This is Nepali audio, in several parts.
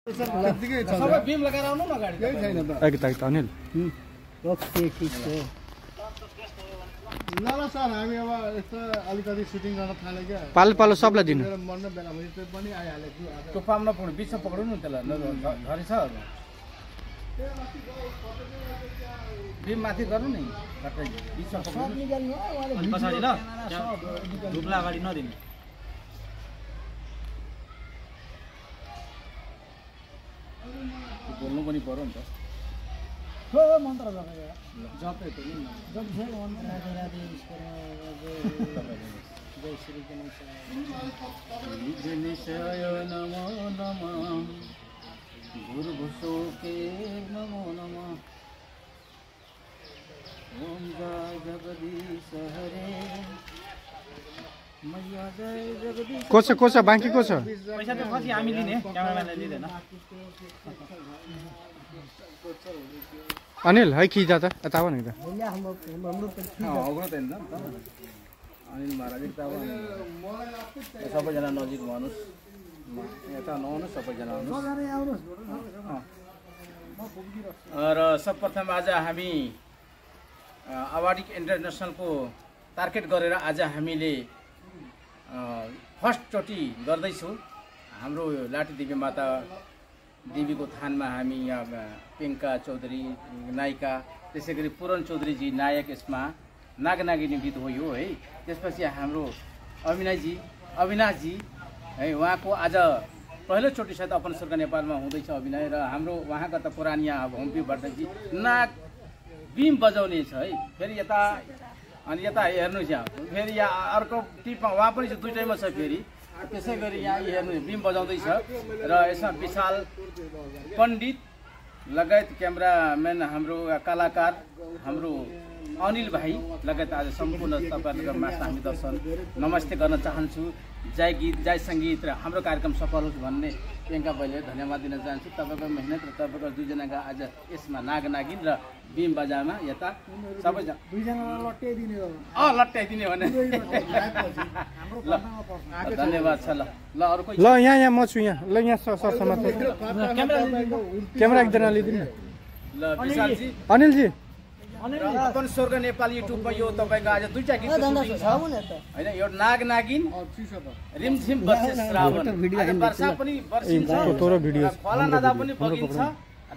सबै बीम लगाएर आउनु न गाडी केही छैन त एक अनिल ओके ठीक छ ल ल सर हामी अब यस्तो अलिकति सुटिङ गर्न थाले क्या पालो सबलाई दिनु मन बेला भए त्यो पनि आइहाल्यो त्यो पाम्न पुग्नु बिचमा पक्डौ न त्यसलाई झरी छ बीम माथि गर्नु नि बिचमा पक्डनु पछाडि ल डुब्ला अगाडि नदिनु बोल्नु पनि पर्यो नि त हो मन्त्र लगायो जपे त नि जप छै मन्त्र राधे जय श्री गणेश नमो नमः गुरु भुसोके नमो नमः ओम जय जगदीश हरे मैया जय जगदीश को छ बाँकी को छ पैसा त कति हामी लिने क्यामेराम्यानले लिँदैन अनिल है खिचा त यता आऊ न त अग्लो त हैन अनिल महाराज त अब सबैजना नजिक भन्नुस् यता नआउनु सबैजना आउनुस् र सर्वप्रथम आज हामी अवार्डिक इन्टरनेसनलको टार्गेट गरेर आज हामीले फर्स्ट चोटि गर्दैछौँ हाम्रो लाटे देवी माता देवीको थानमा हामी यहाँ पेङ्का चौधरी नायिका त्यसै गरी पुरन चौधरीजी नायक यसमा नागनागिनी गीत हो यो है त्यसपछि हाम्रो अविनाशजी है उहाँको आज पहिलोचोटि सायद अपन स्वर्ग नेपालमा हुँदैछ अभिनय र हाम्रो उहाँका त पुरानी हम्पी भट्टजी नाग बीम बजाउने छ है फेरि यता अनि यता हेर्नुहोस् यहाँ फेरि यहाँ अर्को टिपमा उहाँ पनि दुईटैमा छ फेरि त्यसै गरी यहाँ हेर्नु बीम बजाउँदैछ र यसमा विशाल पण्डित लगायत क्यामेराम्यान हाम्रो कलाकार हाम्रो अनिल भाइ लगायत आज सम्पूर्ण तपाईँहरूमा हामी दर्शन नमस्ते गर्न चाहन्छु जय गीत जय सङ्गीत र हाम्रो कार्यक्रम सफल होस् भन्ने प्रियङ्का बहिनीलाई धन्यवाद दिन चाहन्छु तपाईँको मेहनत र तपाईँको दुईजनाका आज यसमा नागिन र बीम बजारमा यता सबैजना दुईजनालाई लट्याइदिने लट्याइदिने भने धन्यवाद छ ल अरू कोही ल यहाँ म छु यहाँ ल यहाँ सर समाज क्यामेरा एकजना लिदिनु ल विशालजी अनिलजी अपन स्वर्ग नेपाल युट्युबमा यो तपाईँको आज दुईटा गीत सुटिङ छ हैन यो नागिन रिमझिम बर्से श्रावण वर्षा पनि बर्सिन्छ खोला नदा पनि बगिन्छ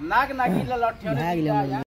नागिनलाई लट्याउने